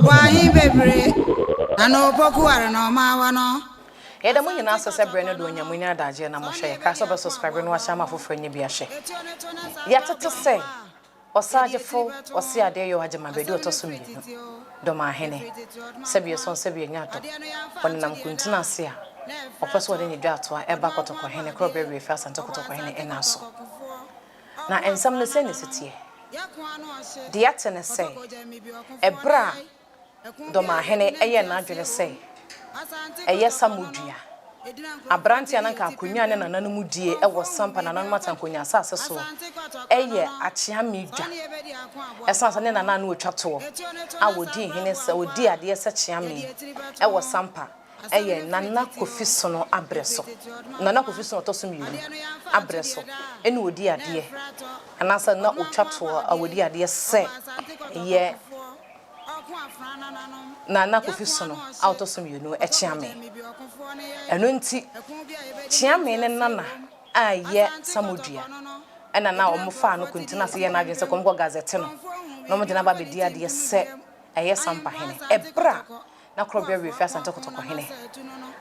Ɔbɔ ahe bebree na na opoku ware na ɔma awa no. Yɛda mo nyinaa ase sɛ berɛ no do nya mo nya adagyeɛ na mohwɛ. Yɛkae sɛ wobɛ subscribe na wahyɛ ama afoforɔ anya bi ahwɛ. Yɛatete sɛ Ɔsagyefo ɔse adeɛ yɔ agyema bɛdi ɔtɔ so mmienu, Dɔmahene, sɛbi ɛsɔn sɛbi ɛnya dɔ, ɔnenam kuntunu ase a ɔpɛ sɛ ɔde ne dwaatoa ɛba Kɔtɔkɔhene Korɔbɛ Werɛfiri Asante Kɔtɔkɔhene ɛna so. Na nsɛm no sɛn na ɛsi teɛ? Deɛ yɛate ne sɛ, ɛberɛ a Dɔmahene yɛɛ n'adwene sɛ ɛyɛ Samodua, aberante a na anka akonnwa a ne nananom die wɔ Sampa nananom atankonya asase so yɛ Akyeame dwa. Ɛsiane sɛ ne nana a na ɔtwa toɔ a ɔdii hene sɛ ɔdii adeɛ sɛ Kyeame wɔ Sampa yɛ Nana Kofi Sono abrɛ so, Nana Kofi Sono ɔtɔ so mmienu abrɛ so na ɔdii adeɛ anaasɛ na ɔtwa toɔ a ɔdii adeɛ sɛ yɛ Nana Kofi Sono a ɔtɔ so mmienu Kyeame. Ɛno nti, Kyeame ne Nana a ɛyɛ Samodua ɛna na wɔfaa no kuntun ase yɛɛ n'adwene sɛ wɔkɔ gazette no na wɔde no aba abɛdi adeɛ sɛ ɛyɛ Sampa hene. Ɛberɛ a na Korɔbea werɛ fi Asante Kotoko hene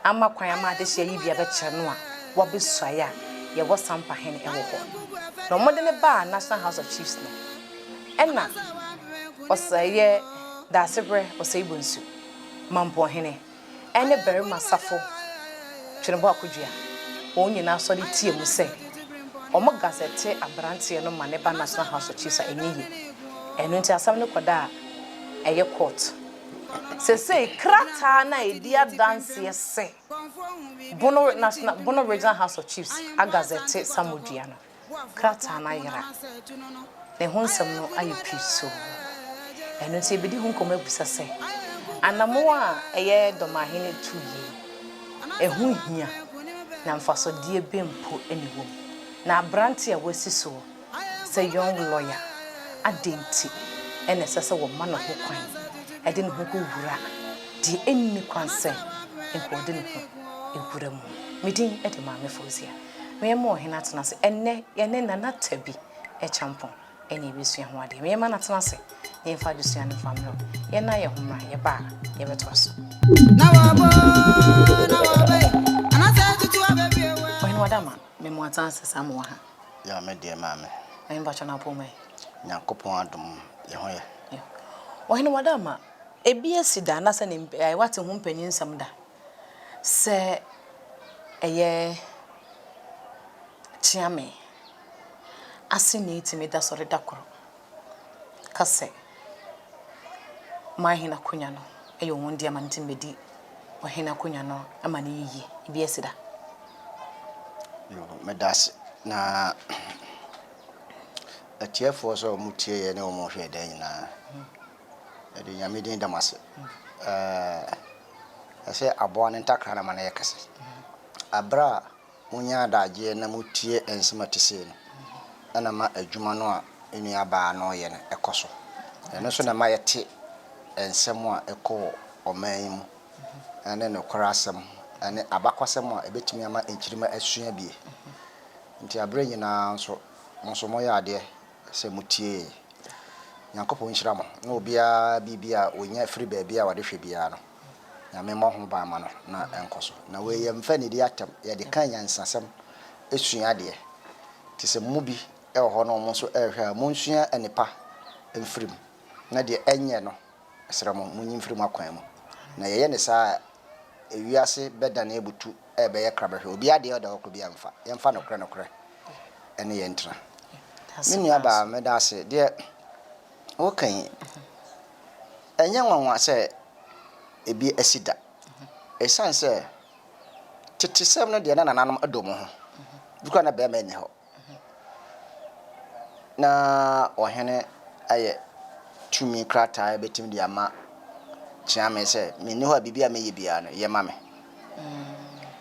ama kwan ama adehyeɛ yi bi abɛkyerɛ no a wabɛsuae a yɛwɔ Sampa hene wɔ hɔ. Na wɔde no baa National House of Chiefs no, ɛna ɔsɛeɛ Daasebrɛ Osei Bonsu, Mampɔnhene, ɛne Barima Safo Tweneboa Kodua, wɔn nyinaa sɔre tiaa mu sɛ wɔn gazette aberanteɛ no ma ne ba National House of Chiefs a ɛnyɛ yie. Ɛno nti asɛm no kɔdaa ɛyɛ court. Seesei krataa no a ɛdi adanseɛ sɛ Bono National, Bono Regional House of Chiefs agazɛte Samodua no, krataa no ayera. Ne ho nsɛm no ayɛ pirisoo. Ɛno nti yɛbɛdi ho nkɔmmɔ abisa sɛ, anammɔn a ɛyɛ Dɔmahene tuiɛ yi, ɛho hia na mfasodeɛ bɛn mpo na ɛwɔ mu? Na aberanteɛ a wasi soɔ sɛ young lawyer, adɛn nti na ɛsɛ sɛ wɔma no ho kwan de ne ho kɔwura deɛ ɛnni kwan sɛ nka ɔde ne ho wura mu? Me din de Maame Fauzia. Meyɛ ma Ɔhene atena ase. Ɛnnɛ, yɛne Nana Tabi Acheampong na yɛbɛsua ho adeɛ. Meyɛ ma no atena ase na yɛmfa adesua no mfa mmerɛ wo. Yɛn nan yɛ ho mmra, yɛba a, yɛbɛtoa so. Ɔhene Wadama, me mo atena ase saa mowɔ ha. Ya me deɛ maame. Ɔhene mpakyɛ na apɔw mu ɛ? Nyankopɔn adom yɛ ho yɛ. Ɔhene Wadama, ebi asi da anaasɛ ne wate ho mpanyin nsɛm da sɛ ɛyɛ Kyeame aseni tumi da sɔre da koro ka sɛ Manhene akonya no yɛ wɔn dea ma no nti medi ɔhene akonya no ma no yɛ yie. Ebi asi da? Yo, meda ase. Na atiefoɔ sɛ wɔn tie yɛ ne wɔn hwɛ dan nyinaa, yɛde Nyame din da mo ase. Ɛɛ, ɛsɛ aboa no ntakra na ma no yɛ kɛse. Aberɛ a monya adagyeɛ na motie nsɛm a ɛte sei no, ɛna ma adwuma no a me nuabaa no reyɛ no kɔ so. Ɛno nso na ɛma yɛte nsɛm a ɛkɔ wɔ ɔman yi mu ne nokorɛ asɛm ne abakɔsɛm a ɛbɛtumi ama nkyirimma asua bie. Nti aberɛ nyinaa nso, mo nso moyɛ adeɛ sɛ motie yɛn. Nyankopɔn nhyira mo na obiara biribi a ɔnya firi baabi a ɔde hwɛ biara no, Nyame mmɔ ho ban ma no na ɛnkɔ so. Na wei yɛmfa nnidi atɛm, yɛde ka nyansasɛm sua adeɛ. Nti sɛ mo mu bi wɔ hɔ na wɔn nso rehwɛ a, monsua nnepa mfiri mu, na deɛ ɛnyɛ no, mesrɛ mo, monyi mfiri mo akwan mu. Na yɛyɛ no saa a, ewiase bɛdane abutu rebɛyɛ krabɛhwɛ. Obiara deɛ ɔda hɔ koro biara mfa. Yɛmfa nokorɛ nokorɛ ne yɛn ntena. Me nuabaa, meda ase. Deɛ woka yi, ɛnyɛ nwanwa sɛ ebi asi da. Ɛsiane sɛ tetesɛm no deɛ na nananom dɔ wɔn ho. Bi koraa na barima nni hɔ. Na ɔhene ayɛ tumi krataa a ɛbɛtumi de ama Kyeame sɛ menni hɔ a biribi a mɛyɛ biara no yɛ ma me.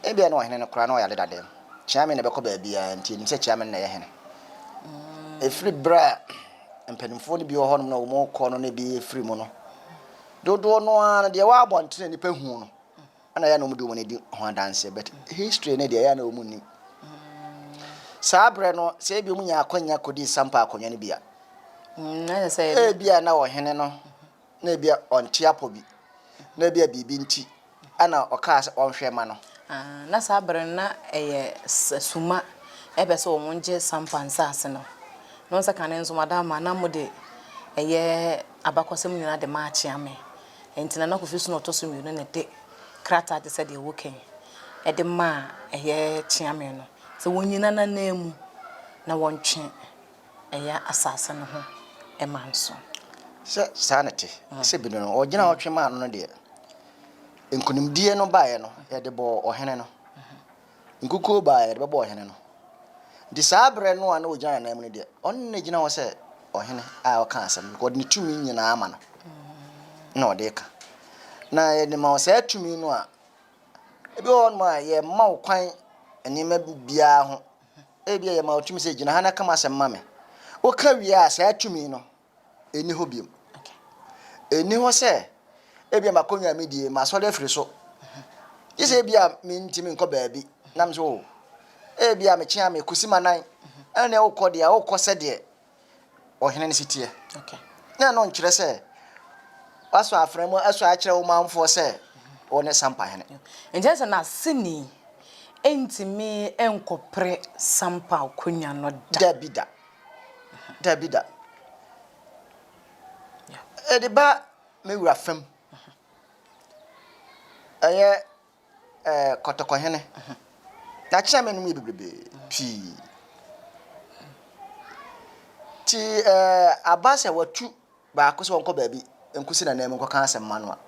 Ebia na ɔhene no koraa na ɔyare dada mu. Kyeame na ɛbɛkɔ baabiara nti ɛnim sɛ Kyeame no na ɛyɛ hene. Ɛfiri berɛ a mpanimfoɔ no bi wɔ hɔnom na wɔkɔ no na ebi firi mu no, dodoɔ no ara no deɛ ɛwɔ abɔntene a nnipa hu no ɛna ɛyɛ na wɔn de wɔn ani di ho adanseɛ but history ne deɛ ɛyɛ na wɔn nim. Saa berɛ no sɛ ebi wɔn nya akwanya kɔdi sampa akonnwa no bi a, ebi a na ɔhene no. na ebia ɔnte apɔ bi, na ebia biribi nti ɛna ɔkaa sɛ ɔnhwɛ ma no. Ah, na saa bere no na ɛyɛ suma ɛpɛ sɛ wɔn gye Sampa nsaase no. Na wɔn sɛ kane nso madama na mo de ɛyɛ abakɔsɛm nyinaa de ma Akyeame. Nti Nana Kofi so na ɔtɔ so mmienu na ɛde krataa te sɛ deɛ ɛwɔ kan ɛde maa ɛyɛ Kyeame no sɛ wɔnyina n'ananmu na wɔntwe ɛyɛ asase no ho ma nso. Sɛ saa na ɛte, sɛ bi no no, ɔgyina hɔ twe maa no no deɛ, nkonimdie no baeɛ no, yɛde bɔɔ ɔhene no. Nkukuo baeɛ, yɛde bɛbɔ ɔhene no. Nti saa berɛ no a na ɔgyina n'anan mu no deɛ, ɔno na ɛgyina hɔ sɛ ɔhene a ɔka asɛm no, ɔde ne tumi nyinaa ama no na ɔde reka. Na yɛde ma wo saa tumi no a, ebi wɔ hɔnom a yɛmma wo kwan nneɛma biara ho. Ebia yɛma wo tumi sɛ gyina ha na ka m'asɛm ma me. Woka wie a, saa tumi no, ɛnni hɔ bio. Ɛnni hɔ sɛ ebia m'akonnwa a medie, masɔre afiri so. Gye sɛ ebia mentumi nkɔ baabi na me sɛ o, ebia mekyea mekɔsi m'anan. Ɛnna wokɔ deɛ a, wokɔ sɛdeɛ ɔhene no si teɛ. Na ɛno nkyerɛ sɛ wasɔ afra mu asɔ akyerɛ wo manfoɔ sɛ wo ne Sampa hene. Nkyerɛ sɛ n'aseni ntumi nkɔpere Sampa akonnwa no da. Dabi da. Dabi da. Ɛde ba me wura fam. Ɛyɛ ɛɛ Kɔtɔkɔhene. N'akyeame nom yɛ bebrebe pii. Nti ɛɛ aba sɛ watu baako sɛ ɔnkɔ baabi nkosi n'anan mu nkɔka asɛm ma no a,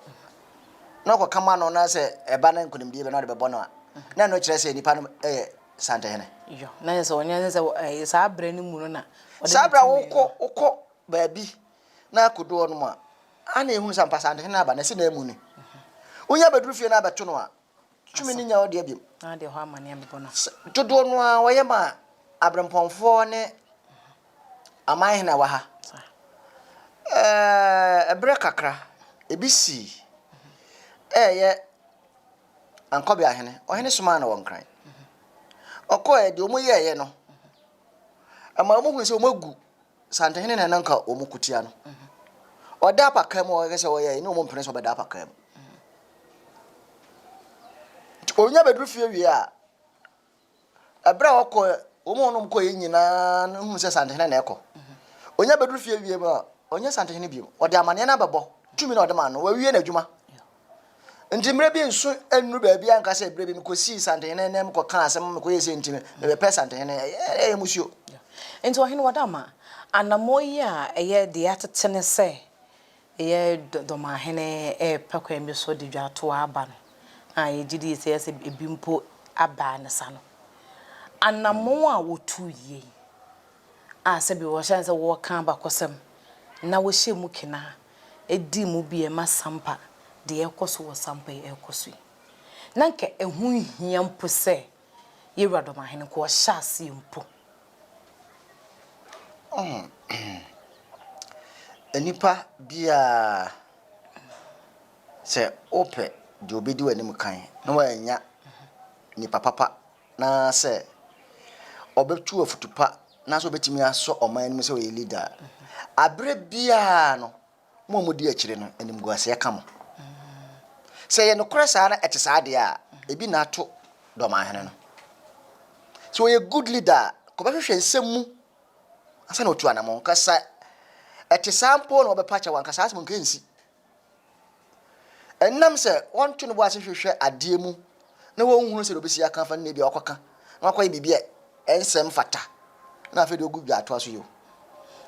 na ɔkɔka ma no na sɛ ɛba na nkonimdie bɛ na ɔde bɛbɔ no a, na ɛno kyerɛ sɛ nipa no yɛ Santehene. Yɔ, na yɛ sɛ ɔnyɛ sɛ ɛɛ saa berɛ no mu no na ɔde Saa berɛ a wokɔ wokɔ baabi na akɔdu hɔ nom a, Ana ehunu sɛ ampa Asantehene aba na ɛsɛ n'amu ni. Wonya bɛduru fie na abɛto no a, tumi no nya wo deɛ biom. Dodoɔ no ara wɔyɛ ma aberempɔnfoɔ ne amanhene a ɛwɔ ha. Ɛberɛ kakra, ebi sii ɛyɛ Ankɔbeahene, ɔhene somaa no wɔ Nkran. Ɔkɔɛ deɛ wɔyɛeɛ no, ɛma wɔhunu sɛ wɔagu Santehene na na nka wɔn ko tia no. Ɔda apakaa mu a ɔyɛ sɛ ɔyɛ ne wɔn mpene sɛ ɔbɛda apakaa mu. Nti onya bɛduru fie wie a, ɛberɛ a ɔkɔ wɔn a wɔn kɔ yɛ nyinaa no hu sɛ Santehene na ɛkɔ. Onya bɛduru fie wie mu a, ɔnyɛ Santehene bio. Ɔde amaneɛ no abɛbɔ tumi na ɔde ma no, wawie n'adwuma. Nti mmerɛ bi nso nnuru baabi a nka sɛ berɛ bi mekɔsii Santehene na mekɔkaa asɛm mekɔyɛ sei nti mebɛpɛ Santehene, ɛyɛ musuo. Nti Ɔhene Wadama, anammɔn yi a ɛyɛ deɛ atete ne sɛ ɛyɛ Dɔmahene repɛ kwan bi so de dwatoa aba no a yɛgye die sɛ ɛyɛ sɛ ebi mpo aba ne sa no, anammɔn a wɔtuiɛ yi a sɛbi wɔhyɛ sɛ wɔreka abakɔsɛm na wɔhyɛ mu kena di mu bi a ɛma Sampa deɛ ɛrekɔ so wɔ Sampa yi ɛrekɔ so yi. Na nka ɛho nhia mpo sɛ Yɛwura Dɔmahene nka ɔhyɛ aseɛ mpo. Nnipa biara, sɛ wopɛ deɛ ɔbɛdi w'anim kan na woannya nipa papa na sɛ ɔbɛtu afutu pa na sɛ ɔbɛtumi asɔ ɔman no mu sɛ ɔyɛ leader a, aberɛ biara no, mo a modi akyire no, animguaseɛ ka mo. Sɛ ɛyɛ nokorɛ saa na ɛte saa deɛ a, ebi na ato Dɔmahene no. Sɛ ɔyɛ good leader a, kɔbɛhwehwɛ nsɛm mu ansa na ɔtu anamɔn. Nka sɛ ɛte saa mpo na ɔbɛpa kyɛw a, nka saa asɛm nka ɛnsi. Ɛnam sɛ wɔnto ne bo ase hwehwɛ adeɛ mu na wɔnhunu sɛdeɛ ɔbɛsi aka afa no na ebia wakɔka na wakɔyɛ biribi a ɛnsɛ mfata na afei deɛ ɔgu dwa atoa so yio.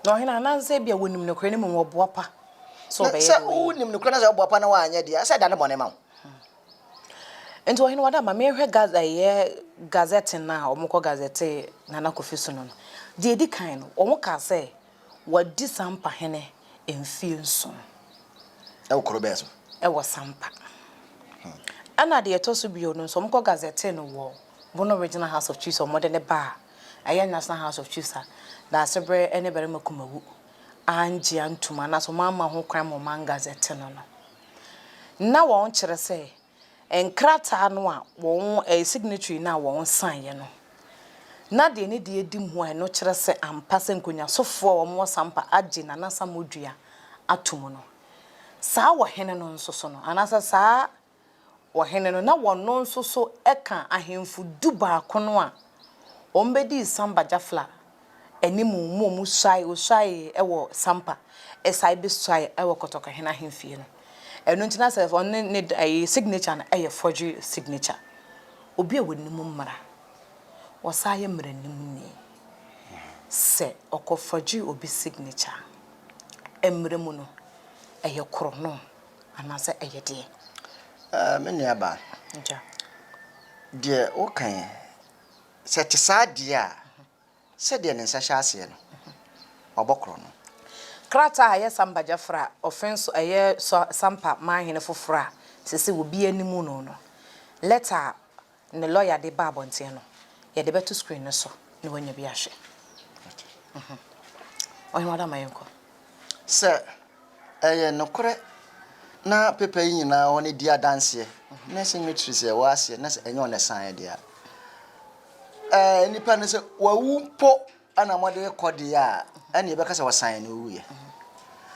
Na ɔhene anaasɛ ebia wɔnim nokorɛ no mmom wɔboa pa sɛ wɔbɛyɛ deɛ ɔyɛ. Sɛ wonim nokorɛ na sɛ woboa pa na woanyɛ deɛ a, sɛ ɛdane bɔne ma wo. Nti ɔhene wada ma menhwɛ Gaz ɛyɛ gazette no a wɔkɔ gazette Nana Kofi so no no. Deɛ ɛdi kan no, wɔkaa sɛ Wadi Sampa hene mfie nson. Ɛwɔ kuro bɛn so? Ɛwɔ Sampa. Ɛna deɛ ɛtɔ so bio no nso, wɔkɔ gazetee no wɔ Bono Regional House of Chiefs a wɔde no baa ɛyɛ National House of Chiefs a Daasebrɛ ne Barima Kumawu angye antum anaasɛ wɔamma ho kwan ma wɔangazɛte no no. Na wɔkyerɛ sɛ Nkrataa no a wɔn, ɛyɛ signatory no a wɔn sign no, na deɛ ne deɛ di mu a ɛno kyerɛ sɛ ampa sɛ nkonyasofoɔ a wɔn wɔ Sampa agye Nana Samodua ato mu no. Saa ɔhene no nso so no, anaasɛ saa ɔhene no, na wɔno nso so ka ahemfo dubaako no a wɔbɛdii Samba Jafla anim mu a wɔsuae, wɔsuae wɔ Sampa, ɛsae bɛsuae wɔ Kɔtɔkɔhene ahemfie no. Ɛno nti na sɛ ɔne ne ɛyi signature no yɛ forgery signature. Obi a wɔnim mmara, wɔsan yɛ mmaranimni. Sɛ ɔkɔ forgery obi signature a, mmara mu no, ɛyɛ korɔno anaasɛ ɛyɛ deɛ? Eh, me nuabaa, Agya. deɛ woka yi, sɛ ɛte saa deɛ a, sɛdeɛ ne nsa hyɛ aseɛ no, wabɔ korɔno. Krataa a ɛyɛ Samba Jafra ɔfe nso ɛyɛ Sampa manhene foforɔ a seesei obiara nim no no, lɛta a ne lɔya de ba abɔnten no, yɛde bɛto screen no so na woanya bi ahwɛ. Ɔhene Adama yɛnkɔ. Sɛ ɛyɛ nokorɛ na paper yi nyinaa wɔ ne di adanseɛ na signatories a ɛwɔ aseɛ na sɛ ɛnyɛ ɔna ɛsan deɛ a, ɛɛ nipa no sɛ wawu mpo ɛna wɔde kɔ deɛ a ɛna yɛbɛka sɛ wɔsan na owuiɛ.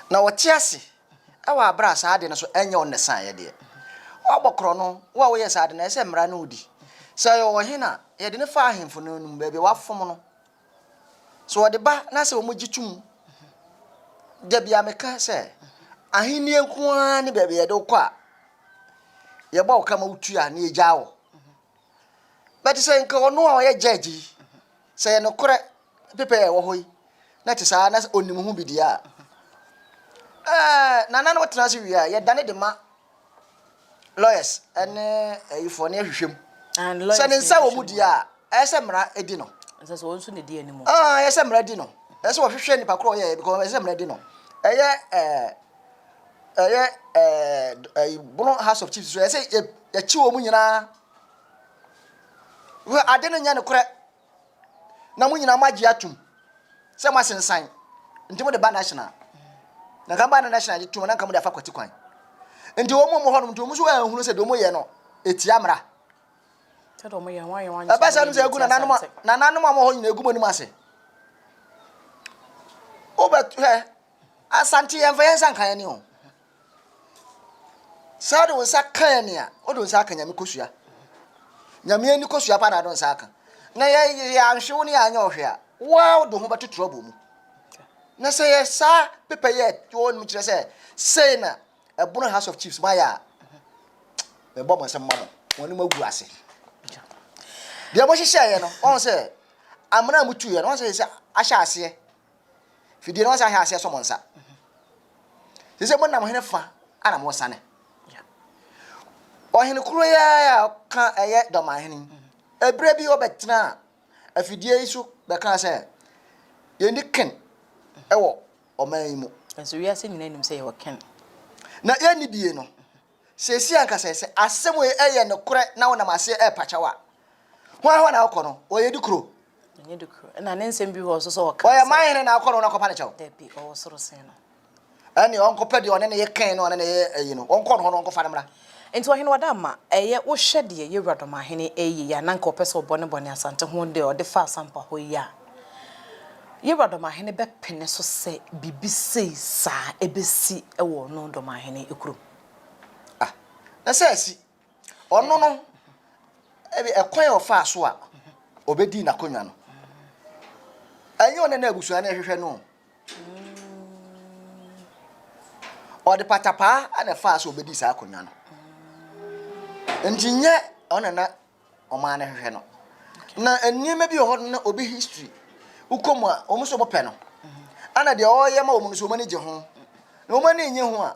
Na wɔte ase Wɔ aber a saa ade no so nnyɛ wo na esaeɛ deɛ, woabɔ korɔno, wo a woyɛɛ saa ade no, ɛsɛ sɛ mmara ne wo di. Sɛ ɔyɛ ɔhene a, yɛde no fa ahemfo no anim, baabi a wɔafom no. Sɛ wɔde ba na sɛ wɔgye tom, da biara meka sɛ, ahennie nko ara ne baabi a yɛde wo kɔ a, yɛbɔ wo ka ma wotua na yɛgyaa wo. But sɛ nka ɔno a ɔyɛ judge yi, sɛ yɛ nokorɛ Paper a ɛwɔ hɔ yi na ɛte saa na onim ho bi deɛ a, ɛɛ nana no tena ase wie a yɛdane de ma lawyers ne ayifoɔ ne ahwehwɛ mu. Sɛ ne nsa wɔ mu deɛ a, ɛyɛ sɛ mmara di no. Ɛsɛ sɛ wɔn nso na di anim. Ah, ɛyɛ sɛ mmara di no. Ɛyɛ sɛ wɔhwehwɛ nipa korɔ ɔyɛ because ɛyɛ sɛ mmara di no. Ɛyɛ ɛɛ ɛyɛ ɛɛ ɛyi bono house of chiefs so ɛyɛ sɛ yɛkyi wɔn nyinaa. Ade no nyɛ nokorɛ. na mo nyinaa moagye atum sɛ moasensan nti mode ba national na nka ba na national gye tum na nka mode afa kwati kwan nti wɔn mu hɔnom nti wɔn nso anhunu sɛ deɛ wɔn yɛ no etia mmara ɛbɛ sɛ ɛnum sɛ egu nananom a nananom a wɔn hɔ nyinaa egu mo anim ase wobɛhwɛ asante yɛn fa yɛn nsa nka yɛn ni o. Sɛ wode wo nsa ka yɛn a, wode wo nsa aka Nyame kosua. Nyame ani kosua pa na wode wo nsa aka. Na yɛ yɛanhwe wo ne yɛanyɛ wo hwee a, wo ara wode wo ho bɛto trouble mu. Na sɛ yɛ saa pepa yi a ɛwɔ no mu kyerɛ sɛ sei na ɛbono House of Chiefs moayɛ a, mebɔ mo nsɛm ma mo, mo anim agu ase. Deɛ mohyehyɛeɛ no, wɔn sɛ amena a motuiɛ no, wɔn sɛ sɛ ahyɛ aseɛ Fidie no wɔsan hyɛ aseɛ sɔ mo nsa. Sɛ sɛ monam hene fa ana mosane. Ɔhene koro yi ara a ɔka ɛyɛ dɔmahene yi, ɛberɛ bi ɔbɛtena afidie yi so bɛka sɛ yɛnni ken ɛwɔ ɔman yi mu. Nso wiase nyinaa nim sɛ yɛwɔ ken. Na yɛnni bie no, seesei ankasa sɛ asɛm wei ɛyɛ nokorɛ na wonam aseɛ ɛrepakyɛw a, hwan hɔ na wokɔ no? Ɔyɛ dukuro. Ɔnyɛ dukuro. Ɛna ne nsɛm bi hɔ nso sɛ ɔka Ɔyɛ man hene na akɔ no na ɔkɔpa ne kyɛw. Dabi, ɔwɔ soro sen no. Ɛne ɔnkɔpɛ deɛ ɔne ne yɛ kɛn na ɔne ne yɛ ayi no, ɔnkɔ no hɔ na ɔnkɔfa no mmra. Nti ɔhene Ɔdamma, ɛyɛ wohwɛ deɛ Yɛwura Dɔmahene ɛyɛ yi a na nka ɔpɛ sɛ ɔbɔ ne bɔne Asante ho deɛ ɔde fa Asampa hɔ yi a, Yɛwura Dɔmahene bɛpene so sɛ biribi sei saa ɛbɛsi wɔ ɔno Dɔmahene kurom? Ah, na sɛ asi. Ɔno no, ebi ɛkwan a ɔfaa so a ɔbɛdii n'akonnwa no, ɛnyɛ ɔne na abusua no ɛhwehwɛ no. Ɔde patapaa na ɛfaa so ɔbɛdii saa akonnwa no. Nti nyɛ ɔne na ɔman no hwehwɛ no. Na nneɛma bi wɔ hɔ no na obi history wokɔ mu a wɔn nso wɔpɛ no. Ɛna deɛ ɔreyɛ ma wɔn no nso wɔn ani gye ho. Na wɔn ani nnye ho a,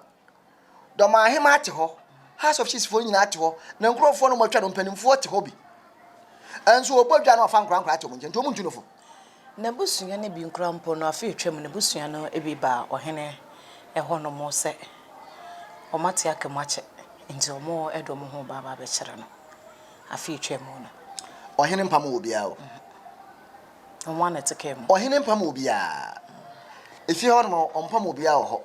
Dɔm-ahemaa te hɔ, House of Chiefs foɔ nyinaa te hɔ, na nkurɔfoɔ no wɔatwa no mpanimfoɔ te hɔ bi. Nso wɔbɔ dwa no wɔfa nkorankora te wɔn nkyɛn, nti wɔn ntu no fo. N'abusua no bi koraa mpo no, afe a etwaam no, n'abusua no bi baa ɔhene hɔnom sɛ wɔate aka mu akyɛ, nti wɔde wɔn ho reba aba abɛkyerɛ no afe a etwaam no. Ɔhene mpam obiara o. Wɔn ara na ɛte kaa mu. Ɔhene mpam obiara. Efie hɔ nom, ɔmpam obiara wɔ hɔ.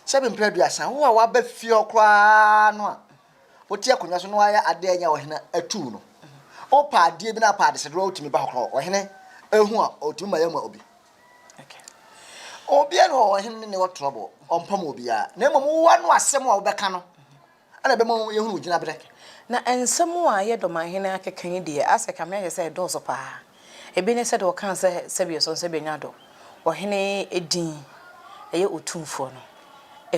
Sɛbe mprɛ aduasa, wo a woaba fie hɔ koraa no a wote akonnwa so na woayɛ adeɛ a ɛnyɛ ɔhene atuu no, wopɛ adeɛ bi na apɛ adesedeɛ wotumi ba hɔ koraa ɔhene ehu a ɔtumi ma yɛma obi. Obiara nni hɔ a ɔhene ne ne wɔ trouble, ɔmpam obiara. Na mmom wo ano asɛm a wobɛka no na ɛbɛma yɛahunu wo gyinaberɛ. Na nsɛm a ɛyɛ Dɔmahene akeka yi deɛ, asɛ kame ayɛ sɛ ɛdɔɔso paa. Ebi ne sɛdeɛ ɔkaa sɛ sɛbi ɛsɔ sɛbi ɛnya dɔ, ɔhene din ɛyɛ Otumfoɔ no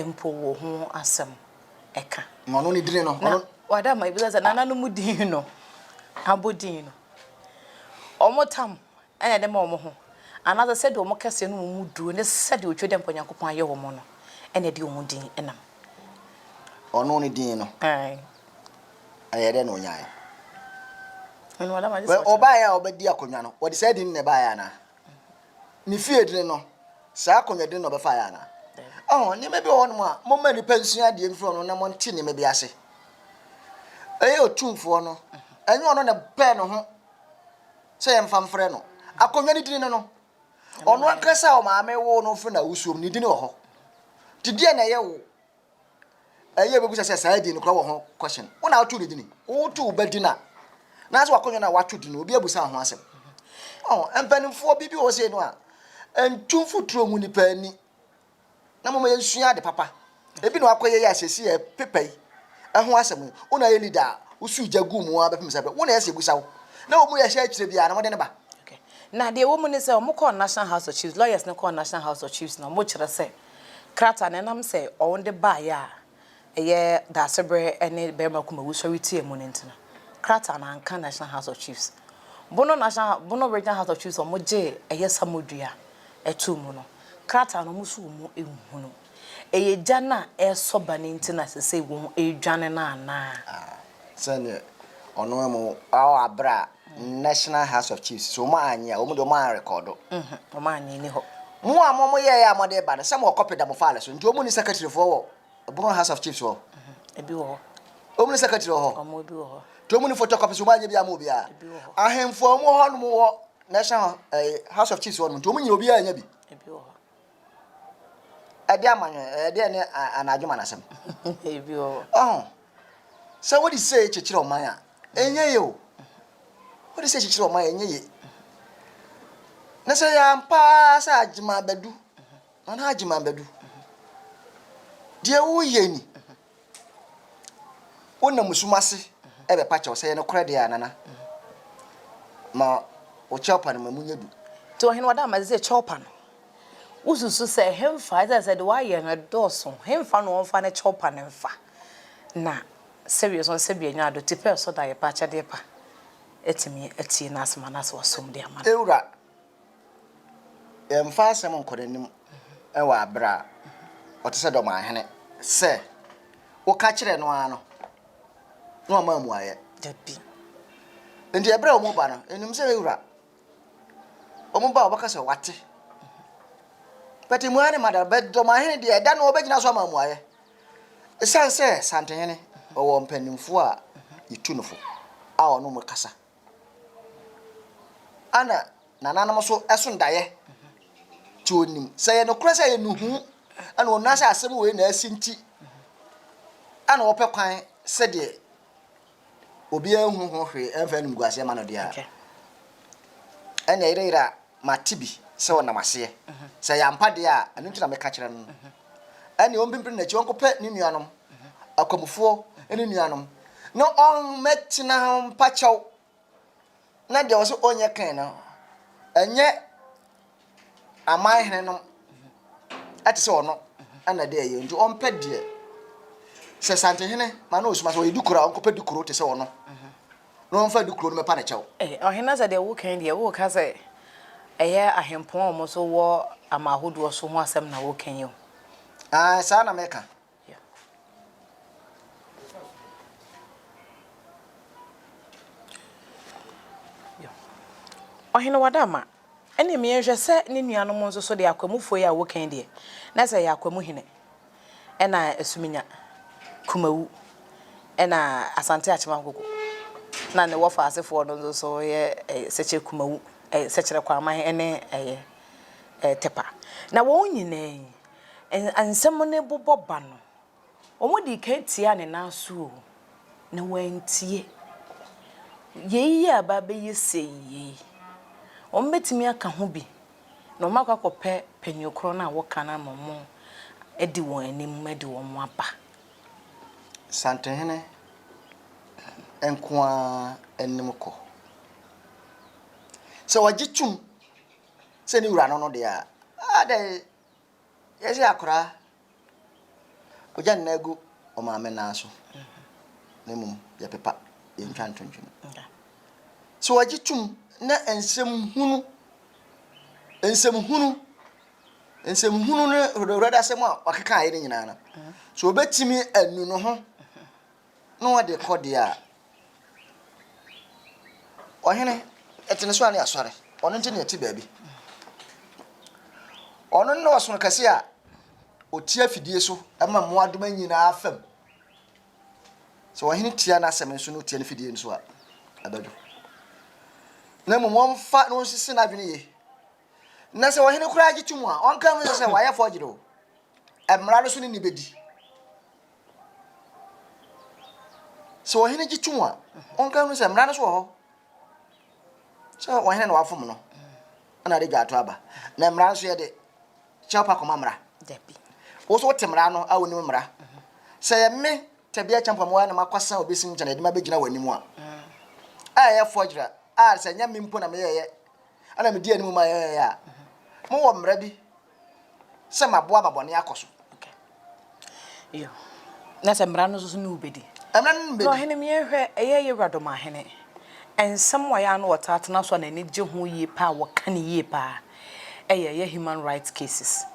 mpo wɔ ho asɛm ɛka. Na ɔno ne dini no, Na ɔno. wada ma ebisa sɛ nananom din no, abodin no, wɔn tam na ɛde ma wɔn ho, anaasɛ sɛdeɛ wɔn kɛseɛ ne wɔn mu duro ne sɛdeɛ otwa dɛ mpo Nyankopɔn ayɛ wɔn no na ɛde wɔn din nam. Ɔno ne din no, Ae. ɛyɛ dɛn na ɔnyaeɛ? Ɛno wada ma gye sɛ Well, ɔkyerɛ. ɔbaeɛ a ɔbɛdi akonnwa no, wɔde saa din no na ɛbaeɛ anaa? Ne fie dini no, saa akonnwa dini na ɔbɛfaeɛ anaa? Ɔho, nneɛma bi wɔ hɔnom a, momma nnipa nsua adeɛ mfiri ɔno na monte nneɛma bi ase. Ɛyɛ otumfoɔ no, ɛnyɛ ɔno na ɛpɛɛ ne ho sɛ yɛmfa mfrɛ no. Akonnwa no dini no no, ɔno ankasa a ɔmaame woo no firi n'awosuo mu, ne dini wɔ hɔ. Nti deɛ na ɛyɛ wo ɛyɛ bɛbusa sɛ saa din no koraa wɔ ho question. Wo na woto ne dini, woto wo ba din a, na sɛ wakonnwa no a wato din no, obi abusa ho asɛm. Ɔho, mpanimfoɔ biribi wɔ hɔ sei no a, ntu mfuturo ngu nipa ani. na momma yɛnsua ade papa. Ebi na wakɔyɛ yi a seesei yɛ pepa yi ɛho asɛm yi. Wo na yɛ leader a wosuu gya guu mu ara bɛpem sɛ bɛ. Wo na ɛsɛ yɛbusa wo. Na wɔn mu yɛhyɛ akyire biara na wɔde no ba. Okay. Na deɛ ɛwɔ mu ne sɛ wɔn kɔɔ National House of Chiefs, lawyers no kɔɔ National House of Chiefs na wɔn kyerɛ sɛ krataa no ɛnam sɛ wɔn de baeɛ a ɛyɛ Daasebrɛ ne Barima Kumawu sɔre tiaa mu no nti no, krataa no anka National House of Chiefs. Bono National Bono Regional House of Chiefs a wɔgyee ɛyɛ Samodua too mu no, krataa no wɔn nso wɔn nhunu. Ɛyɛ gya no a ɛresɔ ba no nti na sesei wɔn redwane no anaa? Sɛdeɛ ɔno mu ɔwɔ abere a National House of Chiefs so wɔn anyɛ a wɔn deɛ wɔn anrekɔdo. Wɔn anyɛ ni hɔ. Mo a mo yɛɛ a mo de ba no sɛ mo wɔ kɔpi da mo file so nti wɔn ni secretary foɔ wɔ Bono House of Chiefs hɔ. Ebi wɔ hɔ. Wɔn ni secretary wɔ hɔ. Wɔn ebi wɔ hɔ. Nti wɔn ni photocopies wɔn anyɛ bi ama obiara. Ebi wɔ hɔ. Ahemfo a wɔn wɔ hɔ nom wɔ National eh, House of Chiefs hɔ nom nti wɔn nyina obiara anya bi. Ebi wɔ hɔ. Ɛde amanyɔ ɛde ɛne anadwo ma n'asɛm. Ebi wɔ hɔ. Ɔho sɛ wode sei kyekyere ɔman a ɛnyɛ ye o. Wode sei kyekyere ɔman a ɛnyɛ ye. Na sɛ yɛ ampa sɛ Agyeman Badu, Nana Agyeman Badu, deɛ woyɛ ni. Wonam sum ase bɛpa kyɛw, sɛ ɛyɛ nokorɛ deɛ a, Nana, ma wo kyɛwpa no ma mu nyɛ du. Nti ɔhene Ɔdaama sɛ kyɛwpa no, wosusu sɛ hemfa, ɛsiane sɛ deɛ wayɛ no ɛdɔɔso, hemfa na ɔmfa ne kyɛwpa no mfa? Na sɛdeɛ ɔsɔ sɛdeɛ anya ado, tipɛ ɛsɔ da yɛ pa, akyɛdeɛ pa, atumi atie n'asɛm anaasɛ wasom de ama no. Ewura, Yɛmfa asɛm nkɔ n'anim wɔ aber a ɔtse sɛ dɔmahene sɛ woka kyerɛ no ara no na ɔama mmuaeɛ. Dabi. Nti ɛberɛ a wɔn ba no, ɛnim sɛ ewura, wɔn ba a wɔbɛka sɛ wate. But mmuaeɛ no ma da, but dɔmahene deɛ ɛda no ɔbɛgyina so ama mmuaeɛ. Ɛsiane sɛ Santehene ɔwɔ mpanimfoɔ a yɛtu no fo a ɔne wɔn kasa. Ana nananom nso so ndaeɛ nti ɔnim. Sɛ ɛyɛ nokorɛ sɛ ɛyɛ nuhu ɛna ɔnua sɛ asɛm wei na asi nti ɛna ɔpɛ kwan sɛdeɛ obiara nhunu ho hwee ɛmfa animguaseɛ ma no deɛ a, ɛnna yerɛyerɛ a mate bi sɛ ɔnam aseɛ. Sɛ ɛyɛ ampa deɛ a, ɛno nti na meka kyerɛ no no. Ɛnneɛ ɔmpimpini n'akyi, ɔnkɔpɛ ne nuanom, akwamufoɔ ne nuanom, na ɔmmɛtena hɔ mpa kyɛw, na deɛ ɔsɛ ɔnyɛ kan no, ɛnyɛ aman hene nom ɛte sɛ ɔno ɛna ɛde ɛyɛ nti ɔmpɛ deɛ sɛ santehene ma na ɔsuma sɛ ɔyɛ dukuro a ɔnkɔpɛ dukuro te sɛ ɔno na ɔmfa dukuro no mɛpa ne kyɛw. Eh, ɔhene na sɛ deɛ woka yi deɛ woka sɛ ɛyɛ ahempɔn a wɔn nso wɔ ama ahodoɔ so ho asɛm na woka yi o. Ah, saa na meka. Ɔhene Wadama, ɛne me yɛnhwɛ sɛ ne nuanom nso so deɛ Akwamufoɔ yi a woka yi deɛ, na sɛ ɛyɛ Akwamu hene, ɛna Asuminya, Kumawu, ɛna Asante Akyemankoko, na ne wɔfa asefoɔ no nso so yɛ Sɛkyerɛ Kumawu, Sɛkyerɛ Kwaman ɛne ɛyɛ Tepa. Na wɔn nyinaa yi, Nsɛm no bobɔ ba no, wɔdii kan tiaa ne nan so o, na wantie. Yei yɛ aba abɛyɛ sei yei. Wɔbɛtumi aka ho bi. Na wɔakɔ akɔpɛ panyin korɔ no a wɔka no ama wɔn adi wɔn anim de wɔn aba. Santehene nko ara anim kɔ. Sɛ ɔgye tom sɛ ne wura no no deɛ a, adɛn yɛsɛ akwaraa ogya ne nan gu ɔmaame nan so na mmom yɛpepa yɛntwa ntontwene. Sɛ ɔgye tom na nsɛm hunu nsɛm hunu nsɛm hunu ne hwɛdɛhwɛdɛ asɛm a wakeka ayɛ no nyinaa no sɛ ɔbɛtumi anu ne ho na ɔde kɔ deɛ a, ɔhene, ɛte ne so a ne asɔre. Ɔno nti na ɛte baabi. Ɔno ne ɔsono kɛse a ɔtia afidie so ma mmoadoma nyinaa fam. Sɛ ɔhene tia n'asɛm nso na ɔtia ne fidie nso a, ɛbɛdwo. Na mmom wɔmfa na wɔnsisi n'adwene yie. Na sɛ ɔhene koraa gye to mu a, ɔnka ho sɛ sɛ wayɛ fɔgyere o. Mmara no so ne ne bɛdi. Sɛ ɔhene gye tom a, ɔnka hunu sɛ mmara no so wɔ hɔ sɛ ɔhene na wafom no ɛna ade dwa ato aba. Na mmara nso yɛde kyɛw pa kɔma mmara. Wo so wote mmara no a wonim mmara. Sɛ yɛ me tɛbea kyampam na makɔsa obi si nkyɛn na yɛde ma bɛgyina w'anim a, a ɛyɛ forgery a sɛ nyɛ me mpo na meyɛyɛ ɛna medi anim ma yɛyɛ a, mowɔ mmara bi sɛ maboa ma bɔne akɔ so. Yo. Na sɛ mmara no nso so ne wo bɛdi. Mmara no ne bɛdi. Na ɔhene meɛhwɛ ɛyɛ yɛ wura dɔmahene. Nsɛm a ɔyɛ a na ɔtaa tena so a n'ani gye ho yie paa a wɔka no yie paa ɛyɛ ɛyɛ human rights cases.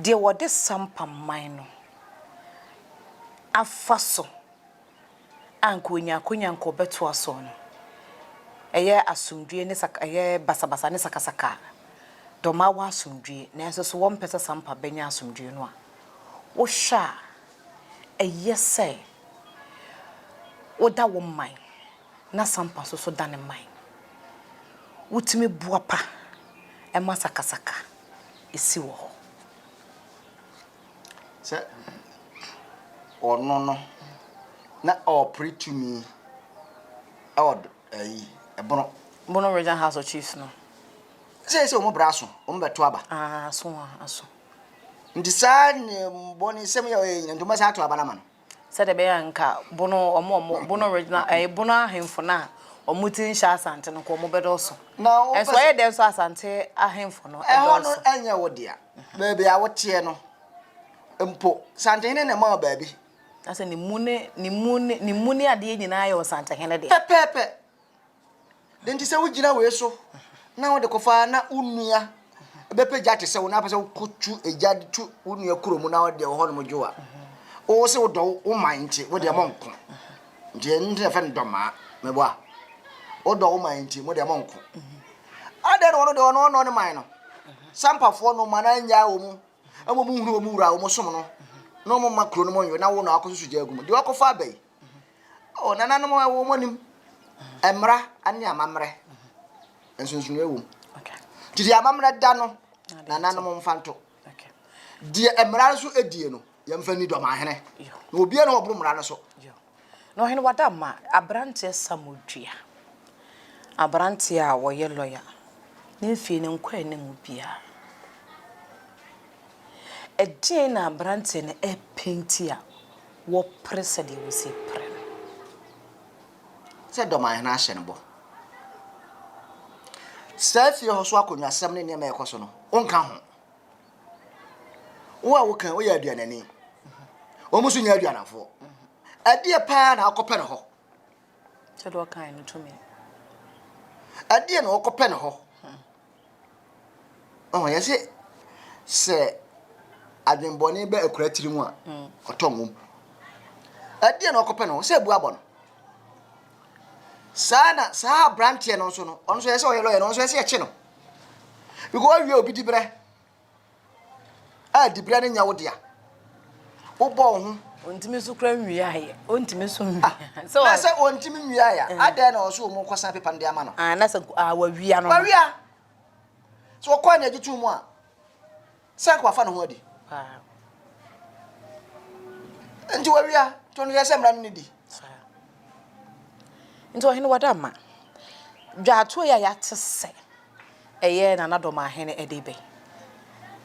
Deɛ wɔde sampa man no afa so a anka ɔnya akwanya anka ɔbɛtoa soɔ no, ɛyɛ asomdwoeɛ ne sak ɛyɛ basabasa ne sakasaka a, dɔmaa wɔ asomdwoeɛ, nanso so wɔmpɛ sɛ Sampa bɛnya asomdwoeɛ no a, wohwɛ a, ɛyɛ sɛ woda wo man na Sampa nso so da ne man. Wotumi boapa ma sakasaka si wɔ hɔ. Sɛ ɔno no na ɔrepere tumi wɔ ayi ɛbono. Bono Regional House of Chiefs no. Sɛ sɛ wɔn bra aso, wɔn bɛto aba. Ah, aso a, aso. Nti saa ne bɔne sɛm yɛ ɔyɛ nyina nti wɔn bɛsan ato aba no ama no. Sɛdeɛ ɛbɛyɛ a nka Bono wɔn a wɔn Bono Regional ɛɛ Bono ahemfo no a wɔn ti nhyɛ Asante no nka wɔn bɛdɔɔso. Na wopɛ Ɛnso sɛ ɛyɛ dɛn nso Asante ahemfo no ɛhɔ no ɛdɔɔso. ɛnyɛ wo dea. Baabi a woteɛ no mpo Santehene na ɛma wo baabi. Na sɛ ne mu ne ne mu ne ne mu ne adeɛ nyinaa yɛ Ɔsantehene dea. Pɛpɛɛpɛ. Dɛn nti sɛ wogyina wei so na wode kɔfa na wo nua bɛpɛ gya te sɛ wo na apɛ sɛ wokɔtu egya de tu wo nua kuro mu na wode wɔ hɔnom dwo a, wo sɛ wodɔ wo man nti wo deɛ monko. Nti ɛno nti na yɛfrɛ no dɔmaa. Meboa. Wodɔ wo man nti mo deɛ monko. Adɛn na ɔno deɛ ɔno ɔnnɔ ne man no? Sampafoɔ no ma no annyaa wɔ mu ma wɔn nhunu wɔn wura a wɔn som no na wɔn mma kuro no mu nwe na wo na wakɔsusu gya agu mu. Deɛ wakɔfa aba yi, Oh, nananom a wɔn anim mmara ne amammerɛ nsonsonoeɛ wɔ mu. Nti deɛ amammerɛ da no, nananom mfa nto. Deɛ mmara nso die no, yɛmfa nni dɔmahene. Na obiara na ɔboro mmara no so. Na ɔhene wada ma aberanteɛ Samodua, aberanteɛ a ɔyɛ lɔya, ne mfie no nkɔ anim biara. Ɛdeɛn na aberanteɛ no repɛ nti a wɔpere sɛdeɛ wɔsi pere no? Sɛ dɔmahene ahyɛ no bɔ. Saa fie hɔ so akonnwasɛm ne nneɛma a ɛkɔ so no, wonka ho. Wo a woka woyɛ aduanani. Wɔn nso nyɛ aduanafoɔ. Ɛdeɛ paa na akɔpɛ no hɔ. Sɛdeɛ ɔkae no tumi. Ɛdeɛ na ɔkɔpɛ no hɔ. Ɔho yɛse sɛ adwenbɔne bɛ akura tiri mu a ɔtɔ nwom. Ɛdeɛ na ɔkɔpɛ no sɛ abu abɔ no. Saa na saa aberanteɛ no nso no ɔno nso yɛ sɛ ɔyɛ lɔyɛ no ɔno nso yɛ sɛ yɛkye no. Because wawie obi diberɛ a diberɛ no nyɛ wo dea. Wobɔ wo ho. Ɔntumi nso kura nwia ayɛ. Ɔntumi nso nwia. Ah, na sɛ ɔntumi nwia ayɛ a, adɛn na ɔso wɔn kɔsan pepa no de ama no? Ah, na sɛ ah, wawia no. Wawia. Sɛ ɔkɔ ne agye tum mu a, sɛ anka wafa ne ho adi. Nti wawia, nti ɔno yɛ sɛ mmara no ne di. Nti ɔhene wada ma. Dwaatoɔ yi a yɛate sɛ. ɛyɛ Nana Dɔmahene de reba yi,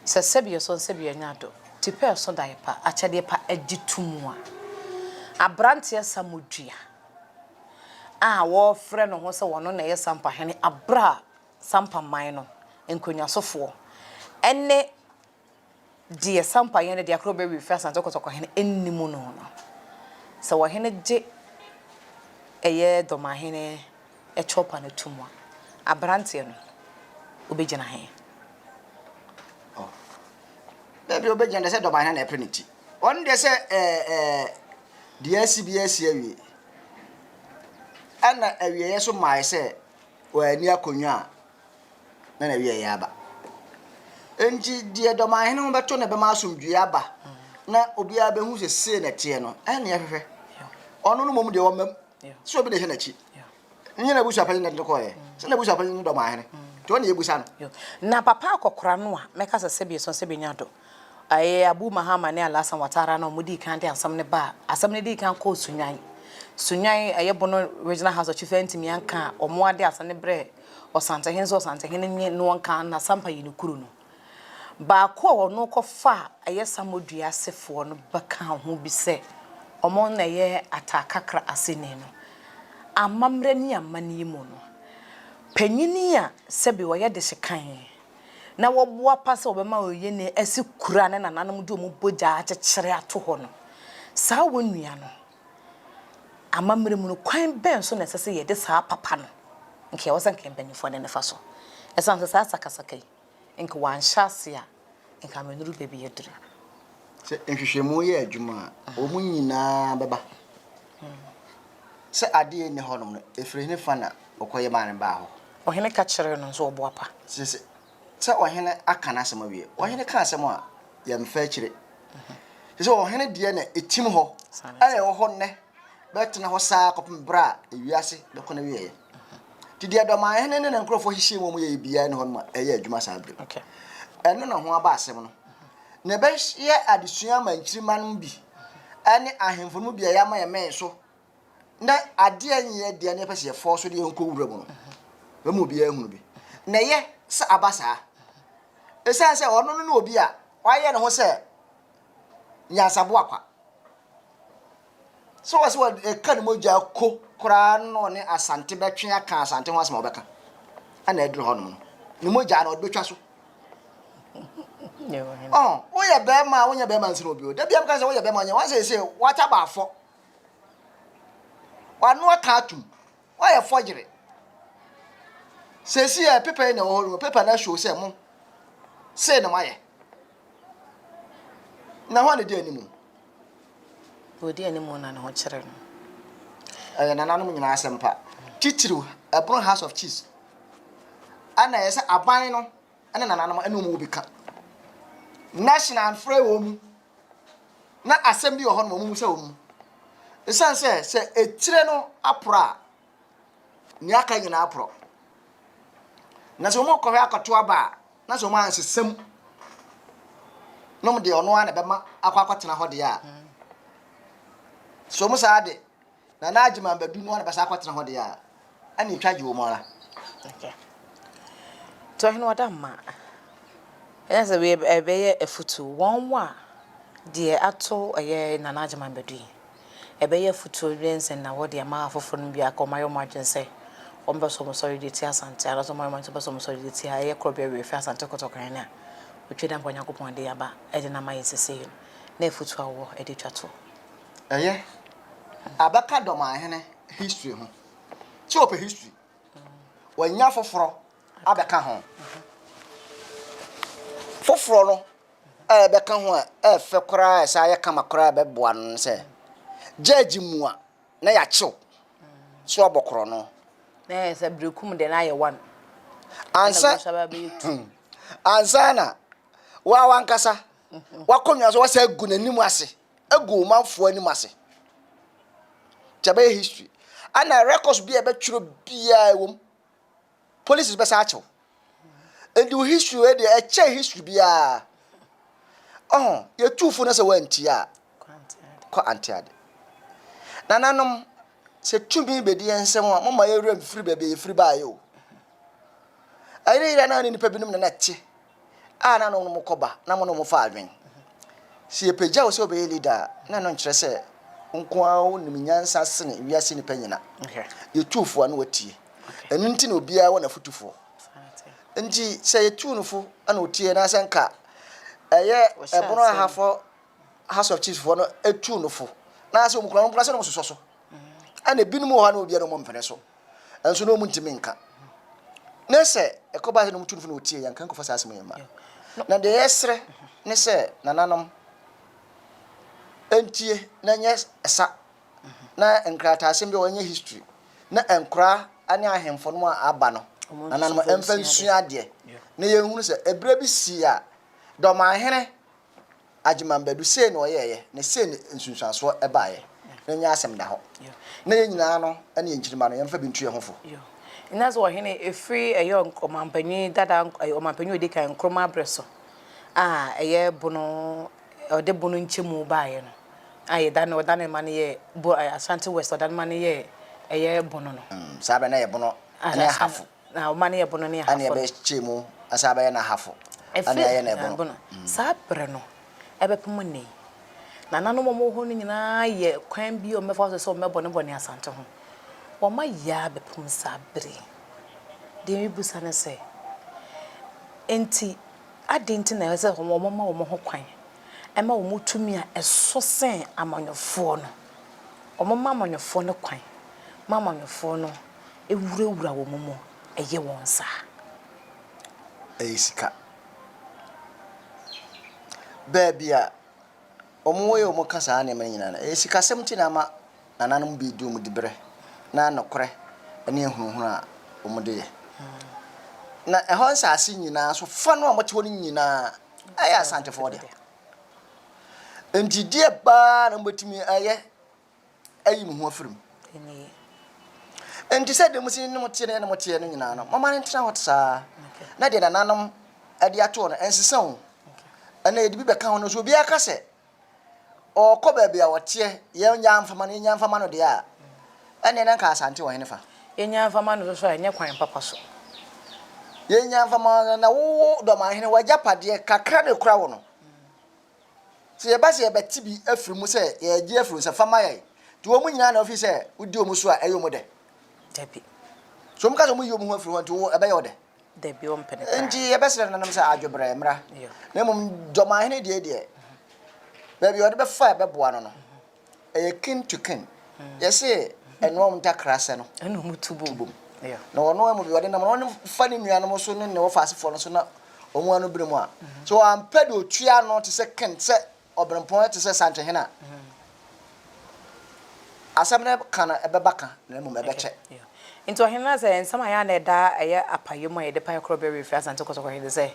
sɛ sɛbi ɛsɔ sɛbi ɛnyɛ adɔ, tipɛ ɛso daeɛ pa, akyɛdeɛ pa gye to mu a, aberanteɛ Samodua a wɔrefrɛ ne ho sɛ ɔno na ɛyɛ Sampahene aberɛ a Sampa man no nkonnwasofoɔ ne deɛ Sampa yɛn ne deɛ akoro bɛwie firi Asante Kɔtɔkɔ hene nni mu no no, sɛ ɔhene gye ɛyɛ Dɔmahene kyɛwpa no to mu a, aberanteɛ no ɔbɛgyina he? Oh, baabi a ɔbɛgyina deɛ sɛ Dɔmahene na ɛpere ne ti. Ɔno deɛ sɛ ɛɛ ɛɛ deɛ asi bi asi awie. Ɛna awieɛ so maae sɛ wɔanni akonnwa a na n'awieeɛ aba. Enti deɛ dɔmahene ho bɛto no bɛma asomdwoeɛ aba na obiara bɛhu sɛ sei na ɛteɛ no, ɛne ɛhwehwɛ. Ɔno no mmom deɛ ɔmmam sɛ obi na ɛhyɛ n'akyi. Nyɛ n'abusuapanyin na ɛde no kɔeɛ, sɛ n'abusuapanyin ne dɔmahene, nti ɔne yɛbusa no. Na papa akɔkora no a mɛka sɛ sɛbi ɛsɔn sɛbi nya do Ɛyɛ Abu Mahama ne Alhassan Watara na wɔdii kan de asɛm no baa. Asɛm no dii kan kɔɔ Sunyani. Sunyani, ɛyɛ Bono Regional House of Chiefs antumi anka a, wɔn de asɛm no brɛɛ Ɔsantehene sɛ Ɔsantehene nye no nka na Sampa yi no kuru no. Baako a ɔno kɔfaa ɛyɛ Samodua asefoɔ no bɛkaa ho bi sɛ wɔn na ɛyɛ Ataa Kakra aseni no. Amammerɛ ne amanneɛ mu no, panyini a sɛbe ɔyɛ dehyekan na wɔboa pa sɛ wɔbɛma oyiani asi kuro a ne nananom de wɔn bogya akyekyere ato hɔ no, saa wɔn nua no, amammerɛ mu no, kwan bɛn so na ɛsɛ sɛ yɛde saa papa no, nka ɛwɔ sɛ nka mpanimfoɔ de no fa so? Ɛsiane sɛ saa sakasaka yi, nka wɔanhyɛ ase a, nka amennuru baabi aduru. Sɛ nhwehwɛmu yɛ adwuma a, wɔn nyinaa bɛba. Sɛ adeɛ nni hɔnom no, ɛfiri hefa na wɔkɔyɛ maa no baa hɔ? Ɔhene ka kyerɛɛ no nso ɔboapa. Sɛ sɛ ɔhene aka n'asɛm awie. Ɔhene ka asɛm a, yɛmfa akyire. Sɛ sɛ ɔhene deɛ na ɛtim hɔ, ɛna ɛwɔ hɔ nnɛ, bɛtena hɔ saa kɔpem berɛ a ewiase bɛkɔ n'awieeɛ. Nti deɛ dɔmahene ne ne nkurɔfoɔ hyehyɛ mu wɔn yɛ biara ne hɔ nom a ɛyɛ adwuma saa berɛ. Ɛno na ho aba asɛm no. Na ɛbɛyɛ adesua ama nkyirimma no bi ne ahemfo no mu bi a yɛama yɛn mmɛn so na adeɛ a ɛnyɛ deɛ na yɛpɛ sɛ yɛfɔ so de yɛn kɔ wura mu no, bɛma obiara ahunu bi. Na ɛyɛ sɛ aba saa. Ɛsiane sɛ ɔno no ne obi a wayɛ ne ho sɛ nyansaboa kwa. Sɛ wɔ sɛ ɛka ne mogya ko koraa na ɔne Asante bɛtwe aka Asante ho asɛm a ɔbɛka ɛna aduru hɔnom no, ne mogya no ɔde bɛtwa so. Ɔn, woyɛ bɛrima a wonyɛ bɛrima nsene obi o. Da bia meka sɛ woyɛ bɛrima nyɛ, wɔn sɛ sɛ wata baafɔ. Wano aka atum. Woayɛ fɔgyere. Sɛsi ɛ pepa yi na ɛwɔ hɔ no, pepa no show sɛ mo sei na moayɛ. Na hwan na ɛdi anim? Ɔdi anim na ne ho kyerɛ no. Ɛyɛ nananom nyinaa asɛm pa. Titiriw, ɛbono House of Chiefs. Ɛna ɛyɛ sɛ aban no ne nananom ɛne wɔn wɔ bi ka. National mfrɛ wɔn mu. Na asɛm bi wɔ hɔ no wɔn mu sɛ wɔn mu. Esiane sɛ sɛ etire no aporɔ a, nea aka nyinaa aporɔ. Na sɛ wɔn kɔhwɛ akɔto aba a, na sɛ wɔn ansesa mu na wɔn deɛ ɔno ara na ɛbɛma akɔ akɔtena hɔ deɛ a, sɛ wɔn saa de Nana Agyeman Badu no ara na bɛsan akɔtena hɔ deɛ a, ɛna etwa gye wɔn ara. Okay. Nti ɔhene ɔda mma. Ɛnyɛ sɛ wei ɛbɛyɛ afutuo. Wɔn a deɛ ato ɛyɛ Nana Agyeman Badu yi, ɛbɛyɛ afutuo ne nsɛnnahɔ de ama afoforɔ no bi a wɔayɛ wɔn adwene sɛ wɔmpɛ sɛ wɔsɔre de tia Asante anaasɛ wɔayɛ wɔn adwene sɛ wɔpɛ sɛ wɔsɔre de tia ɛyɛ Korɔbea Werɛfiri Asante Kɔtɔkran no a Otwa Dankwa Nyankopɔn de aba de no ama yɛn sesei no, na afutuo a wɔwɔ de twa toɔ. Ɛyɛ abɛka Dɔmahene history ho. Sɛ wɔpɛ history, wɔanya foforɔ abɛka ho. Foforɔ no a ɛbɛka ho a ɛfɛ koraa a ɛsan yɛ kama koraa a ɛbɛboa no ne sɛ, judge mua na yɛakyew so abɔ korɔno. Na ɛyɛ sɛ berekum deɛ na ayɛ one. Ansa ansa na wo ara w'ankasa w'akonnwa so wɔsɛ agu n'anim ase agu wo manfoɔ anim ase. Nti ɛbɛyɛ history. Ɛna records bi a ɛbɛtwerɛ biara ɛwɔ mu. Police bɛsa akyew. Nti wo history wei deɛ ɛkyɛn history biara. Ɔho, yɛtu fo no sɛ woantie a, kɔ ante ade. Nananom, sɛ tumi bɛdi yɛn nsam a, momma yɛwerɛ mfiri baabi a yɛfiri baeɛ o. Ayerɛyerɛ na ne nnipa binom na na ɛte a na ne wɔn kɔba na mo ne wɔn fa adwen. Sɛ yɛpagya wo sɛ wobɛyɛ leader a, na ɛno nkyerɛ sɛ wo nko ara wonim nyansa sene wiase nnipa nyina. Yɛtu fo a na watie. Ɛno nti na obiara wɔ n'afotufoɔ. Nti sɛ yɛtu no fo na ɔtie anaasɛ nka ɛyɛ ɛbono ahafo House of Chiefs foɔ no tu no fo na sɛ wɔn kura wɔn kura sɛ wɔn sosɔ so. Ɛna ebinom wɔ hɔ a na obiara wɔn mpene so. Nso na wɔn ntumi nka. Ne sɛ ɛkɔba sɛ na wɔn tu no fo na ɔtie yɛn nka nkɔfa saa asɛm yɛn ma. Na deɛ yɛsrɛ ne sɛ nananom ntie na nyɛ sa na nkrataasɛm bi a wɔnyɛ history na nkoraa ne ahemfo no a aba no nananom mfa nsua adeɛ na yɛnhunu sɛ ɛberɛ bi sii a Dɔmahene Agyeman Badu sei na ɔyɛeɛ na sei na nsunsuansoɔ baeɛ na nyɛ asɛm da hɔ na yɛn nyinaa no ne yɛn nkyirimma no yɛmfa bi ntu yɛn ho fo. Nna sɛ ɔhene ɛfiri ɛyɛ ɔmanpanyin dada ɔmanpanyin a ɔdi kan Nkrumah berɛ so a ɛyɛ bono ɔde bono nkyɛmu baeɛ no a yɛdane ɔdane ma no yɛ bo Ashanti West ɔdane ma no yɛ ɛyɛ bono no. Saa berɛ na ɛyɛ bono ne ahafo. Na ɔma no yɛ bono ne ahafo. Ɛna ɛbɛkyɛ mu asan abɛyɛ n'ahafo. Ɛna ayɛ no ɛbono. Saa berɛ no ɛbɛpem nnɛ yi, nananom a wɔwɔ hɔ no nyinaa yɛ kwan bi a wɔbɛfa so sɛ wɔbɛbɔnebɔne Asante ho. Wɔayɛ ara bɛpem saa berɛ yi. Deɛ mebisa ne sɛ, enti adɛn nti na ɛsɛ sɛ wɔma wɔn ho kwan ma wɔn tumi a ɛso sen amanyɔfoɔ no? Wɔma amanyɔfoɔ no kwan ma amanyɔfoɔ no wurawura wɔn mu yɛ wɔn saa. Ɛyɛ sika. Baabi a wɔyɛ wɔn ka saa nneɛma no nyinaa no, ɛyɛ sikasɛm nti na ama nananom bi di wɔn diberɛ na nokorɛ ne ahunahuna a wɔde yɛ. Na ɛhɔ nsaase nyinaa so fa no a wɔte hɔ no nyinaa ɛyɛ Asantefoɔ dea. Nti deɛ paa na mobɛtumi ayɛ ayi mo ho afiri mu. Enti sɛ deɛ mosi ne mo teɛ ne ne mo teɛ no nyinaa no, momma no ntena hɔ saa. Na deɛ nananom de ato hɔ no, ɛnsesa o. Ɛnna yɛde bi bɛka ho no, so obiara ka sɛ ɔrekɔ baabi a ɔteɛ, yɛnya mfama no, yɛnya mfama no deɛ a, ɛnneɛ na nka Asante wɔ henefa? Yɛnya mfama no nso a, ɛnyɛ kwan papa so. Yɛnya mfama no, na wowo Dɔmahene, w'agyapadeɛ kakra na ɛkura wo no. Sɛ yɛba sɛ yɛbɛte bi afiri mu sɛ yɛregye afiri wo nsa, fa ma yɛn. Nti wɔn nyinaa na wɔfiri sɛ wodi wɔn so a ɛyɛ wɔn dɛ? Dabi. So wɔka sɛ wɔyi wɔn ho afiri hɔ nti wo ɛbɛyɛ wo dɛ? Dabi, wɔmpene koraa. Nti yɛbɛsrɛ nananom sɛ adwobrɛ mmra. Na mmom Dɔmahene deɛ deɛ, baabi a ɔde bɛfa a ɛbɛboa no no, Ɛyɛ kin to kin. Yɛse ɛnoa wɔn ntakra sɛ no. Ɛna wɔn tu bom. Na ɔno mu deɛ ɔde nam no, ɔno fa ne nuanom so ne ne wɔfaasefoɔ no so na wɔn ano bere mu a. So wampɛ deɛ ɔtua ano te sɛ kin, te sɛ ɔberempɔn, te sɛ santehene a, asɛm no ka no ɛbɛba ka na mmom ɛbɛkyɛ. Nti ɔhene no sɛ nsɛm a ɛyɛ a na ɛda ɛyɛ apayɛ mu a yɛde pae korɔ bɛwe firi Asante Kɔtɔkɔ hene sɛ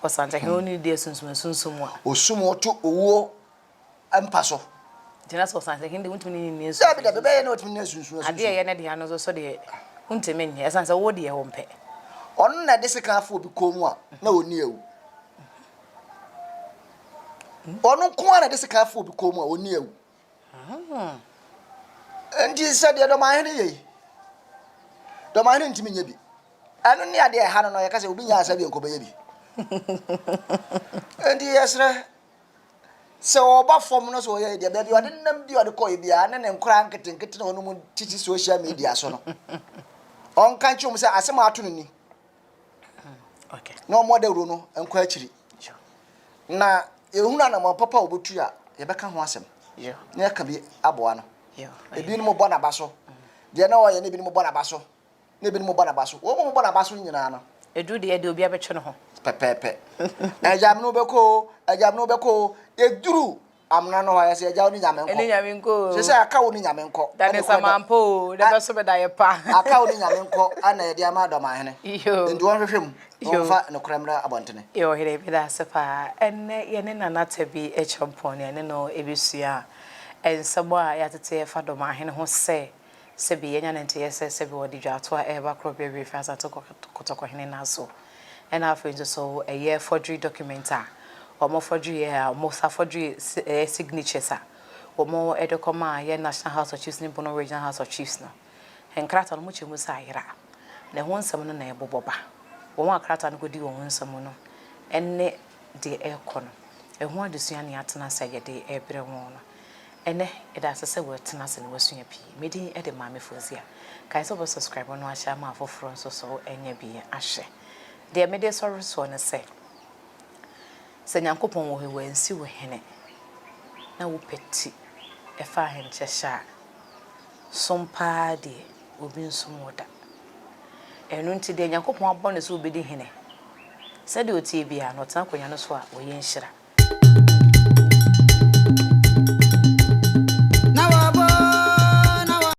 Ɔsantehene ɔne ne di asunsum asunsum a. Osum ɔto owuo mpa so. Nti na sɛ ɔsansehene deɛ wontumi ne no nni nsunsuanso. Dabi dabi, ɛbɛyɛ na watumi ne asunsun asunsun. Adeɛ a ɛyɛ ne dea no nso so deɛ wontumi nyɛ, ɛsiane sɛ wo deɛ wompɛ. Ɔno na ɛde sekan afa obi kɔn mu a na ɔnni awu. Ɔno nko ara na ɛde sekan afa obi kɔn mu a ɔnni awu. Nti sɛ deɛ dɔmahene yɛ yi, dɔmahene ntumi nyɛ bi. Ɛno ne adeɛ a ɛha no no, yɛka sɛ obi nya asɛ bi nkɔbɛyɛ bi. Nti yɛsrɛ Sɛ ɔba fam no sɛ ɔyɛ deɛ baabi ɔde nam bi ɔde kɔɛ biara ne ne nkoraa nketenkete na ɔno mu tete social media so no ɔnka nkyerɛ wɔn sɛ asɛm a ato no ni na ɔmmɔ dawuro no nkɔ akyiri na yɛhunu anamɔ papa a wɔbɛtu a yɛbɛka ho asɛm na yɛka bi aboa no ebinom bɔ n'aba so deɛ na ɔyɛ no ebinom bɔ n'aba so na ebinom bɔ n'aba so. Wɔn a wɔbɔ n'aba so nyinaa no. Edu deɛ deɛ obiara bɛtwe ne ho. Pɛpɛɛpɛ. Agya me ne wo bɛkɔ o, agya me ne wo bɛkɔ o. Yɛduru amena no hɔ a, yɛsɛ agya wo ne Nyame nkɔ. Ɛne Nyame nkɔ o. Sɛ sɛ aka wo ne Nyame nkɔ. Da ne samampa o, da bɛso bɛda yɛ pa. Aka wo ne Nyame nkɔ ana yɛde ama Dɔmahene. Nti wɔnhwehwɛ mu na wɔmfa nokorɛ mmra abɔntene. Yo, ɔhene, meda ase paa. Ɛnnɛ yɛne Nana Tabi Acheampong yɛne no bɛsua nsɛm a yɛatete ɛfa Dɔmahene ho sɛ Sɛbi yɛanya ne nteyɛ sɛ sɛbi wɔde dwaato a ɛreba korɔbea wie fi Asante Kɔtɔkɔhene nan so. Ɛna afei nso so ɛyɛ forgery document a wɔn forgery yɛ a wɔn sa forgery ɛyɛ signatures a wɔn de kɔmaa yɛ National House of Chiefs ne Bono Regional House of Chiefs no. Nkrataa no wɔkyerɛ mu sɛ ayera. Na ɛho nsɛm no na ɛbobɔ ba. Wɔn a krataa no kɔdii wɔn nsa mu no ne deɛ ɛrekɔ no, ɛho adesua na yɛatena ase a yɛde rebrɛ wɔn no. Ɛnnɛ, yɛda ase sɛ woatena ase na woasua pii. Me din de Maame Fauzia. Kae sɛ wobɛ subscribe na woahyɛ ama afoforɔ nso so anya bi ahwɛ. Deɛ mede resɔre soɔ ne sɛ, sɛ Nyankopɔn wɔ hɔ yi, wansi wo hene na wopɛ ti fa ahenkyɛ hyɛ a, som paa deɛ obi nsom wo da. Ɛno nti deɛ Nyankopɔn abɔ no sɛ ɔbɛdi hene, sɛdeɛ ɔteɛ biara no, ɔtena akonnwa no so a, ɔyɛ nhyira.